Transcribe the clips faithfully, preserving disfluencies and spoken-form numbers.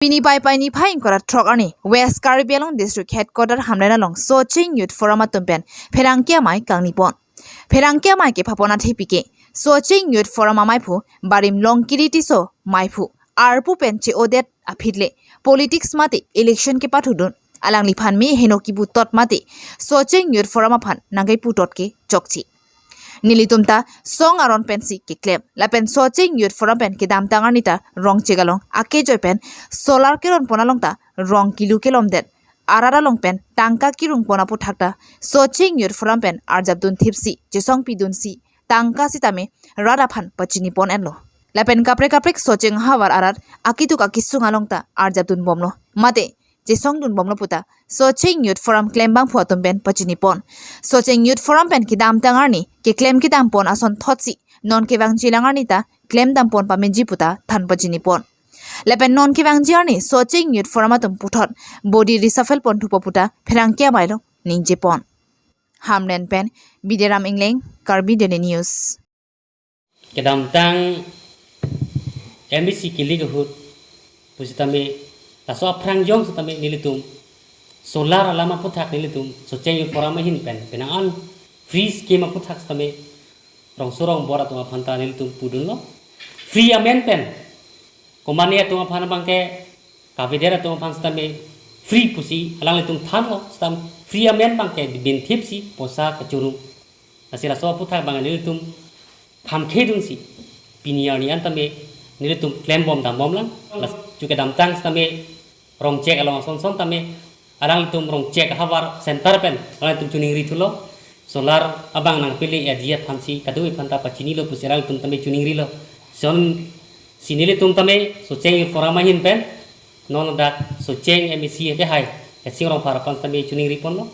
Pini Paipai niphai ingkoi ra throk arni West Karbi Anglong District Headquarter Hamren along Socheng Youth Forum atum pen pherangke amei kangni pon. Pherangke amei kepha pon athe pike Socheng Youth Forum ameiphu Barim Longkiri Tisso meiphu arpu pen che-odet aphi le politics mate election kepathudun alangliphan me heno kibu tot mate Socheng Youth Forum aphan nangkepu tot ke chokche. Nelitum ta song aron pensi keklem. Lapen Socheng Youth Forum pen kedamtang arni ta Rongchek along akejoi pen solar keron pon along ta rong kilu kelomdet arat along pen tangka kirung pon aputhak ta Socheng Youth Forum pen arjapdun thipsi chesong pidunsi tangka sitame rat aphan pachini pon enlo. Lapen kaprek kaprek Socheng havar arat akituk akisung along ta arjapdun bomlo mate chesongdun bomlo puta Socheng Youth Forum klembangphu atum pen pachini pon. Socheng Youth Forum pen kedamtang arni keklem kedam pon ason thotsi non kevangji lang arni ta klemdam pon pamenji puta than pachini pon. Lapen non kevangji arni Socheng Youth Forum atum puthot body reshuffle pon thupo puta pherangke amei along ningje pon. Hamren pen Bidiram Ingleng, Karbi Daily News. Kedamtang M A C kilik ahut pusitame laso aphrang jong sitame nelitum solar alam aputhak nelitum Socheng Youth Forum ahin pen penang an free scheme aputhak sitame rongso rongbor atum aphan ta nelitum pudunlo. Free amen pen komane atum aphan abang ke kavedet atum aphan sitame free pusi alanglitum thanlo, sitam free amen abang ke bin thipsi poisa kachuru. Lasi laso aputhak abang nelitum khamkhedunsi pini arni an tame nelitum klembom dambom lang. Lasi chu kedamtang sitame Rongchek along ason son tame alanglitum Rongchek havar center pen alanglitum choningri thulo. Solar abang nangpele aji aphansi kadokave aphan ta pachinilo pusi alanglitum tame choningrilo. Sonsi nelitum tame Socheng Youth Forum ahin pen non ladak Socheng M A C akehai Hersing Rongphar aphan tame choningri ponlo.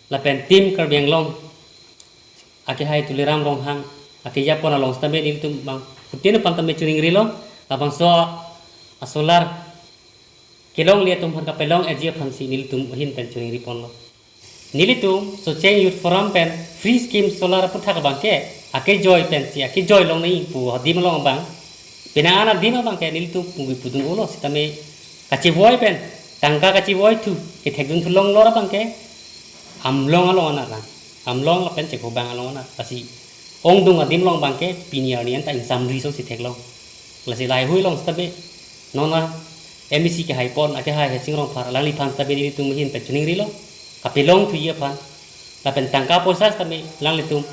Lapen Team Karbi Anglong akehai Tuliram Ronghang akeja pon along sitame nelitum bang putin aphan tame choningrilo. Labangso asolar kelongle atum aphan kapelong aji aphansi nelitum ahin pen choningri ponlo. Nelitum Socheng Youth Forum pen free scheme solar aputhak abang ke akejoi pensi akejoi longnei pu adim along abang. Penang an adim abang ke nelitum pubi pudun-olo sitame kachevoi pen tangka kachevoi thu kethekdun thu longlor abang ke Amlong along anat lang. Amlong lapen Chekhobang along anat. Lasi ongdung adim along abang ke pini arni an ta ingsamri so si theklong. Lasi laheihui along sitame non a M A C kehai pon akehai Hersing Rongphar alangliphan sitame nelitum ahin pen choningrilo. Kapelong thuji aphan lapen tangka poisa sitame alanglitum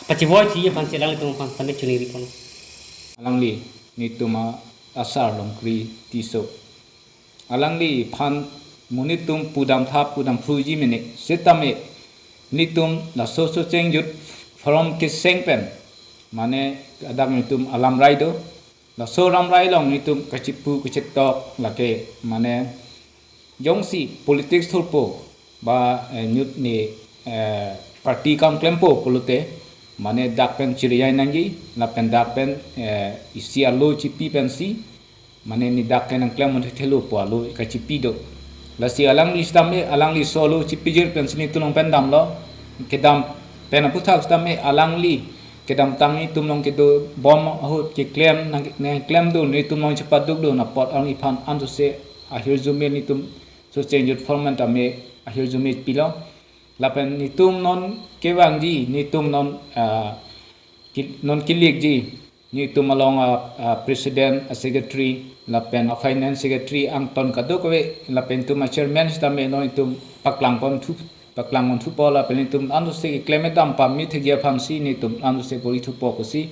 pachevoi thuji aphansi alanglitum aphan sitame choningri pon. Alangli nelitum a asar Longkiri Tisso. Alangliphan monit atum pudam tha pudam phuji mene sitame nelitum laso Socheng Youth Forum keseng pen mane adak nelitum alam rai do. Laso alam rai along nelitum kachipu kachitok lake mane jongsi politics thurpo ba eh, nut ne eh, party kam klempo pulote mane dak pen chiriyai nangji lapen dak pen eh, isi alo chipi pensi mane ne dak pen nangklem un thelo pu alo kachipi do. Lasi alangli sitame alangli so alo chipijir pensi nelitum along pen damlo. Kedam pen aputhak sitame alangli kedamtang nelitum along kedobom ahut keklem nang nangklemdun nelitum along chepadukdun apot alangliphan anso se ahirjume nelitum Socheng Youth Forum tame ahirjume pilo. Lapen nelitum non kevangji nelitum non ah, ki- non kilikji nelitum along a, a president, a secretary lapen a finance secretary angton kadokave lapen nelitum a chairman sitame non nelitum paklang pon thu paklang pon thupo lapen nelitum anso se keklem dam pamethekji aphansi nelitum anso se bori thupo pusi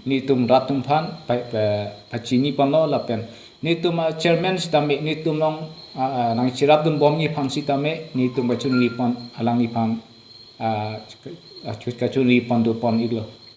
nelitum rat atum aphan pa- pa- pachini ponlo lapen nelitum a chairman sitame nelitum along a- a- nangcherapdun bomji aphan sitame nelitum kachoningri pon alangliphan ah, kachoningri pon do pon iklo.